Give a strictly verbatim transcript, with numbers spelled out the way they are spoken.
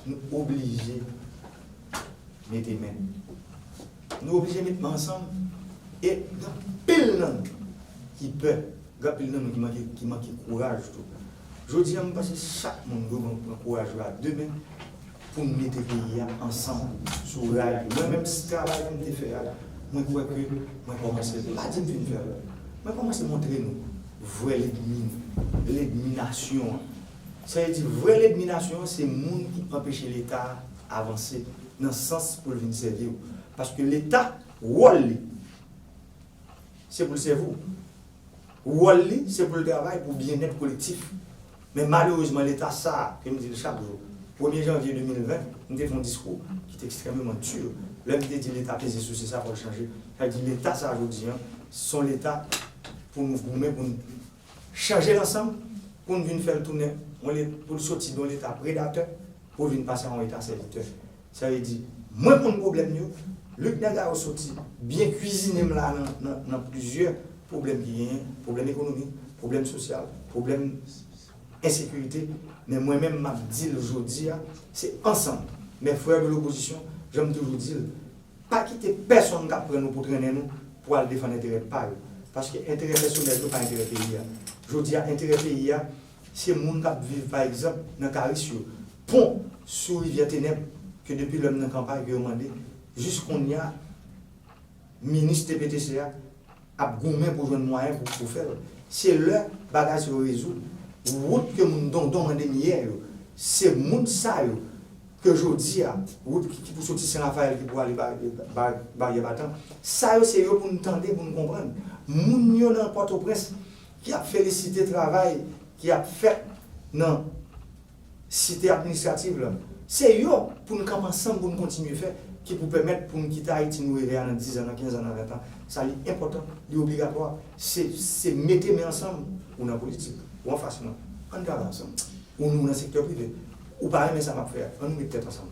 Nou oblije mete men. Nou oblije met men ansanm. E gen anpil nan nou ki pè, gen anpil nan nou ki manke, ki manke kouraj tou. Jodi a, m panse chak moun dwe pran, pran kouraj yo a de men pou n mete peyi a ansanm sou ray. Mwen menm, si travay pou m te fè a, mwen kwè ke mwen kòmanse, m pa di m fin fè l, mwen kòmanse montre nou vrè lènmi nou, lènmi nasyon an. Sa vle di, vrè lènmi nasyon an, se moun ki anpeche Leta a avanse nan sans pou l vin sèvi w. Paske Leta, wòl li, se pou l sèvi w. Wòl li, se pou l travay pou byennèt kolektif. Men malerezman, Leta sa a, ke m di l chak jou, premye janvye de mil ven, m te fè yon diskou ki te ekstrèmeman di. Lè m te di Leta peze sou se sa, fò l chanje. Sa vle di, Leta sa a jodi a, se yon Leta pou nou goumen, pou n chanje l ansanm, pou n vin fè l tounen, yon Le-, pou l soti de yon Leta predatè, pou l vin pase a yon Leta sèvitè. Sa vle di, mwen konn pwoblèm yo, Luc Nègayos soti byen kwizine m la nan, nan, nan plizyè pwoblèm ki genyen, pwoblèm ekonomik, pwoblèm sosyal, pwoblèm ensekirite, men mwen menm m ap di l jodi a, se ansanm. Mes frères de l'opposition, jan m toujou di l, pa kite pèsonn k ap pran nou pou trennen nou pou al defann enterè pa yo. Paske enterè pèsonèl yo pa enterè peyi a. Jodi a, enterè peyi a, se moun k ap viv, pa egzanp, nan Karis yo. Pon sou rivyè Tenèb, ke depi lè m nan kanpay, ke yo mande, jis kounye a, minis T P T C a ap goumen pou jwenn mwayen pou, pou fè l. Se lè bagay sa yo rezoud. Wout ke moun Dondon mande m yè yo, se moun sa yo ke jodi a, wout ki, ki pou soti Sen Rafayèl, ki pou ale ba, ba, Baryè Batan. Sa yo se yo pou n tande, pou n konprann. Moun yo nan Pòtoprens ki ap felisite travay ki ap fèt nan site administrativ la. Se yo pou n kanpe ansanm, pou n kontinye fè, ki pou pèmèt pou n kite Ayiti nou reve a nan diz an, nan kenz an, nan ven an. Sa li enpòtan, li obligatwa. Se, se mete men ansanm, ou nan politik, ou anfas mwen. Ann travay ansanm. Ou nou nan sektè prive. Ou pa renmen sa m ap fè a, ann nou met tèt ansanm.